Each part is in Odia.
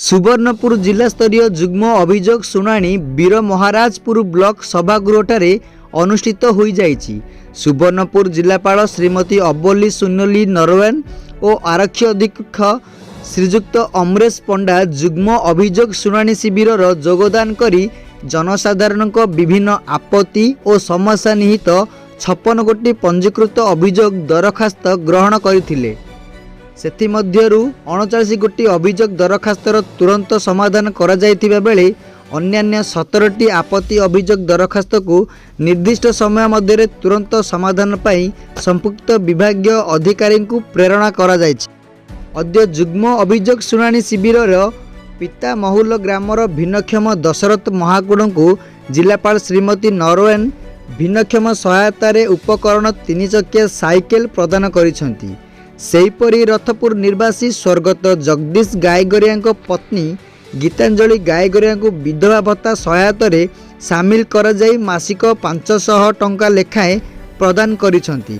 ସୁବର୍ଣ୍ଣପୁର ଜିଲ୍ଲାସ୍ତରୀୟ ଯୁଗ୍ମ ଅଭିଯୋଗ ଶୁଣାଣି ବୀରମହାରାଜପୁର ବ୍ଲକ ସଭାଗୃହଠାରେ ଅନୁଷ୍ଠିତ ହୋଇଯାଇଛି। ସୁବର୍ଣ୍ଣପୁର ଜିଲ୍ଲାପାଳ ଶ୍ରୀମତୀ ଅବୋଲି ସୁନଲି ନରୱେନ ଓ ଆରକ୍ଷୀ ଅଧୀକ୍ଷକ ଶ୍ରୀଯୁକ୍ତ ଅମରେଶ ପଣ୍ଡା ଯୁଗ୍ମ ଅଭିଯୋଗ ଶୁଣାଣି ଶିବିରର ଯୋଗଦାନ କରି ଜନସାଧାରଣଙ୍କ ବିଭିନ୍ନ ଆପତ୍ତି ଓ ସମସ୍ୟା ନିହିତ 56 ଗୋଟି ପଞ୍ଜୀକୃତ ଅଭିଯୋଗ ଦରଖାସ୍ତ ଗ୍ରହଣ କରିଥିଲେ। ସେଥିମଧ୍ୟରୁ 39 ଗୋଟି ଅଭିଯୋଗ ଦରଖାସ୍ତର ତୁରନ୍ତ ସମାଧାନ କରାଯାଇଥିବା ବେଳେ ଅନ୍ୟାନ୍ୟ 17ଟି ଆପତ୍ତି ଅଭିଯୋଗ ଦରଖାସ୍ତକୁ ନିର୍ଦ୍ଦିଷ୍ଟ ସମୟ ମଧ୍ୟରେ ତୁରନ୍ତ ସମାଧାନ ପାଇଁ ସମ୍ପୃକ୍ତ ବିଭାଗୀୟ ଅଧିକାରୀଙ୍କୁ ପ୍ରେରଣ କରାଯାଇଛି। ଅଦ୍ୟ ଯୁଗ୍ମ ଅଭିଯୋଗ ଶୁଣାଣି ଶିବିରର ପିତାମହୁଲ ଗ୍ରାମର ଭିନ୍ନକ୍ଷମ ଦଶରଥ ମହାକୁଡ଼ଙ୍କୁ ଜିଲ୍ଲାପାଳ ଶ୍ରୀମତୀ ନରୱେନ ଭିନ୍ନକ୍ଷମ ସହାୟତାରେ ଉପକରଣ ତିନିଚକିଆ ସାଇକେଲ ପ୍ରଦାନ କରିଛନ୍ତି। ସେହିପରି ରଥପୁର ନିବାସୀ ସ୍ୱର୍ଗତ ଜଗଦୀଶ ଗାଇଗରିଆଙ୍କ ପତ୍ନୀ ଗୀତାଞ୍ଜଳି ଗାଇଗରିଆଙ୍କୁ ବିଧବା ଭତ୍ତା ସହାୟତାରେ ସାମିଲ କରାଯାଇ ମାସିକ 500 ଟଙ୍କା ଲେଖାଏଁ ପ୍ରଦାନ କରିଛନ୍ତି।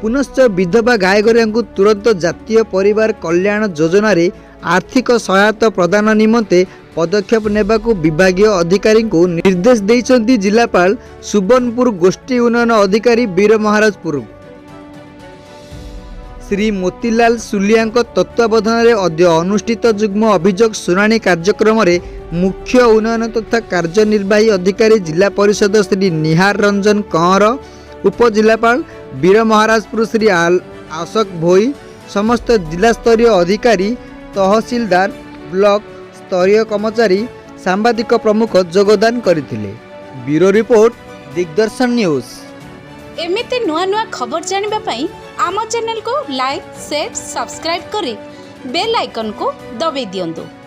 ପୁନଶ୍ଚ ବିଧବା ଗାୟଗରିଆଙ୍କୁ ତୁରନ୍ତ ଜାତୀୟ ପରିବାର କଲ୍ୟାଣ ଯୋଜନାରେ ଆର୍ଥିକ ସହାୟତା ପ୍ରଦାନ ନିମନ୍ତେ ପଦକ୍ଷେପ ନେବାକୁ ବିଭାଗୀୟ ଅଧିକାରୀଙ୍କୁ ନିର୍ଦ୍ଦେଶ ଦେଇଛନ୍ତି ଜିଲ୍ଲାପାଳ। ସୁବର୍ଣ୍ଣପୁର ଗୋଷ୍ଠୀ ଉନ୍ନୟନ ଅଧିକାରୀ ବୀରମହାରାଜପୁର ଶ୍ରୀ ମୋତିଲାଲ ସୁଲିଆଙ୍କ ତତ୍ତ୍ୱାବଧାନରେ ଅଦ୍ୟ ଅନୁଷ୍ଠିତ ଯୁଗ୍ମ ଅଭିଯୋଗ ଶୁଣାଣି କାର୍ଯ୍ୟକ୍ରମରେ ମୁଖ୍ୟ ଉନ୍ନୟନ ତଥା କାର୍ଯ୍ୟନିର୍ବାହୀ ଅଧିକାରୀ ଜିଲ୍ଲା ପରିଷଦ ଶ୍ରୀ ନିହାର ରଞ୍ଜନ କହଁର, ଉପଜିଲ୍ଲାପାଳ ବୀରମହାରାଜପୁର ଶ୍ରୀ ଅଶୋକ ଭୋଇ, ସମସ୍ତ ଜିଲ୍ଲାସ୍ତରୀୟ ଅଧିକାରୀ, ତହସିଲଦାର, ବ୍ଲକ ସ୍ତରୀୟ କର୍ମଚାରୀ, ସାମ୍ବାଦିକ ପ୍ରମୁଖ ଯୋଗଦାନ କରିଥିଲେ। ବ୍ୟୁରୋ ରିପୋର୍ଟ, ଦିଗ୍ଦର୍ଶନ ନ୍ୟୁଜ୍। ଏମିତି ନୂଆ ନୂଆ ଖବର ଜାଣିବା ପାଇଁ ଆମ ଚ୍ୟାନେଲକୁ ଲାଇକ୍, ସେୟାର, ସବସ୍କ୍ରାଇବ୍ କରି ବେଲ୍ ଆଇକନ୍କୁ ଦବାଇ ଦିଅନ୍ତୁ।